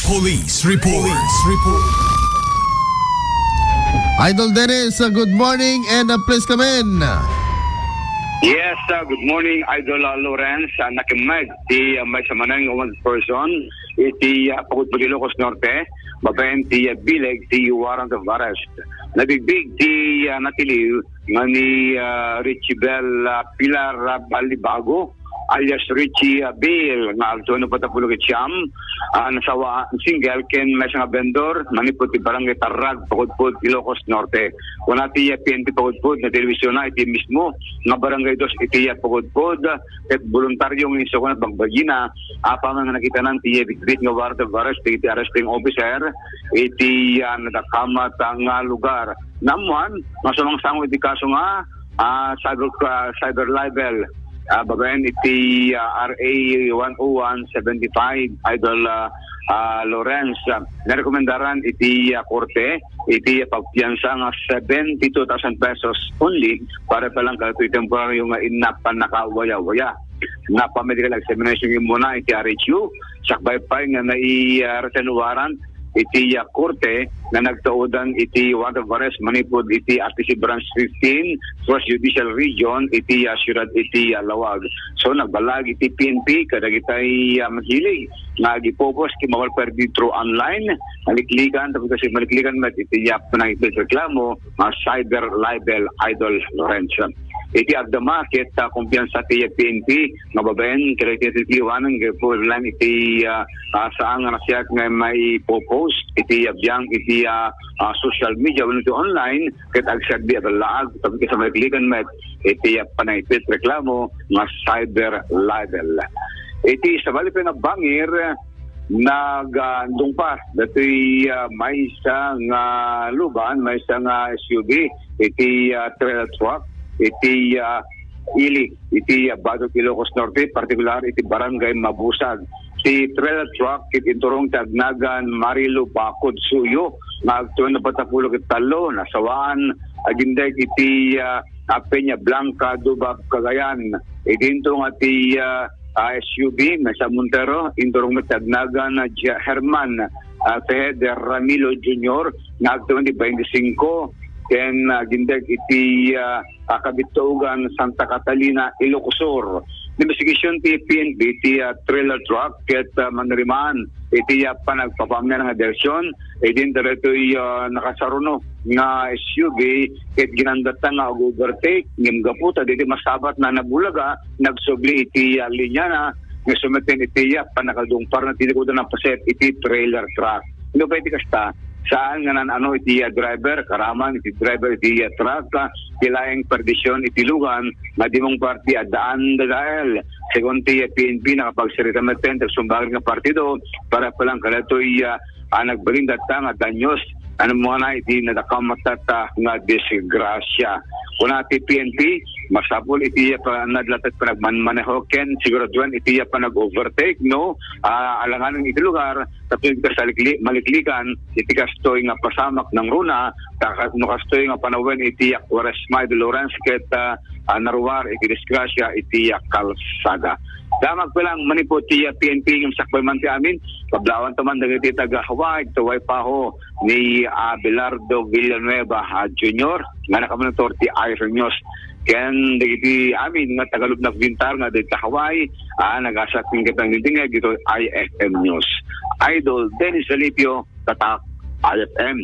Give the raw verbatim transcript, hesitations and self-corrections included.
Police report. Police report. Idol Dennis, uh, good morning and, uh, please come in. Yes, uh, good morning, Idol, uh, Lawrence. Uh, nakemmeg ti, uh, maysa manen nga wanted person iti, uh, Pagudpud, Ilocos Norte, babaen ti, uh, bileg ti warrant of arrest. Nabigbig ti, uh, natiliw nga ni, uh, Richie Bell, uh, Pilar, uh, Balibago, alias Richie, ah, Bill, nga agtuen a patapulog iti siam, ah, nasawa, single, ken maysa nga vendor, manipud ti Barangay Tarrag, Pagudpud, Ilocos Norte. Kuna ti, ah, P N P Pagudpud, natiliw isuna iti mismo nga Barangay Dos iti, ah, Pagudpud, ket boluntario nga insuko nga bagbagina, apaman nga nakitanan ti, ah, bitbit nga warrant of arrest iti arresting officer iti, ah, nadakamat nga lugar. Naammuan nga sumangsango iti kaso nga, ah, cyber, ah, cyber libel, ah, babaen iti, ah, R A one oh one seventy-five, Idol, ah, ah, Lawrence. Ah, narekomendaran iti, ah, korte iti pagpiansa nga seventy-two thousand pesos only para pa lang kadagitoy temporario nga inna pannakawayawaya. Napamedical examination immuna iti R H U, sakbay pay nga nai-, ah, written warrant iti, ah, korte nga nagtaudan iti warrant of arrest manipud iti R T C Branch fifteen, First Judicial Region, iti, ah, siyudad iti, ah, Laoag. So, nagbalag iti P N P kadagitay, ah, mahilig nga agipopos iti mawal perdi through online, maliklikan, tapos kasi maliklikan met iti, ah, panangipit reklamo, nga cyber libel, Idol Lawrence. Iti agdama ket, ah, kumpiyansa ti P N P nga babaen kadagiti titiwanan nga ipulan iti, ah, ah, saan nga nasiak nga maipopost iti, ah, biang iti, ah, ah, social media wenno iti online ket agserbi a ballaag tapno sa maliklikan met iti, ah, panangipit reklamo nga cyber libel. Iti sabali pay nga bangir, nagandungpa datoy, ah, maysa nga luban, maysa nga S U V, iti, ah, trailer truck, iti, ah, ili, iti, ah, Badog, Ilocos Norte, partikular iti Barangay Mabusag. Ti trailer truck ket inturong ti agnagan Marilo Bacod Suyo, nga agtuen a patapulog ket tallo, nasawaan, agindeg iti, ah, ah, Peña Blanca, Dubab, Cagayan. Idinto nga ti, ah, ah, S U V, maysa Montero, inturong met ti agnagan, ah, Gia-, Herman, ah, Tejeda Ramilo Junior, nga agtuen ti twenty-five, ken, ah, agindeg iti, ah, ah, Kabittugan, Santa Catalina, Ilocos Sur. Investigasyon ti P N P ti, ah, trailer truck ket, ah, manirimaan iti, ah, panagpapaamna nga bersyon, idin daytoy, ah, nakasaruno nga S U V ket ginandatta nga ag-overtake ngem gapu ta daytoy masabat na nabulaga, nagsubli iti, ah, linyana nga sumetten iti, ah, pannakadungparna ti likudan a paset iti trailer truck. No pay ti kasta, saan nga naan-ano iti, ah, driver, karaman iti driver iti, ah, truck, ah, ti laeng perdisyon iti lugan nga dimong parti a daan dadael. Segun ti, ah, P N P, nakapagsarita met ti agsumbagan nga partido para pa lang kadatoy, ah, ah, nagbalindatta nga danyos, ano mo na iti nadakamatata nga disgrasya. Kuna ti P N P, masapul iti, ah, pa-, nadlatet panagmanmaneho ken siguraduen iti, ah, panag-overtake, no? Ah, alanganen iti lugar, tapno iti kasalikli-, maliklikan iti kastoy nga pasamak nangruna, ta-, no kastoy nga panawen iti Cuaresma, iti Lawrence ket, ah, ah, naruar iti disgrasya iti, ah, kalsada. Damag pa lang manipud ti, ah, P N P ngem sakbay man ti amin, kablawan to man dagiti taga Hawaii, iti Waipahu ni Abelardo Villanueva, ah, Junior, nga nakamonitor ti I F M News. Ken dagiti amin nga taga-lubnag bintar nga dita Hawaii, ah, nagasak ken ket nagdingdingeg ditoy I F M News. Idol Dennis Alipio, Tatak I F M.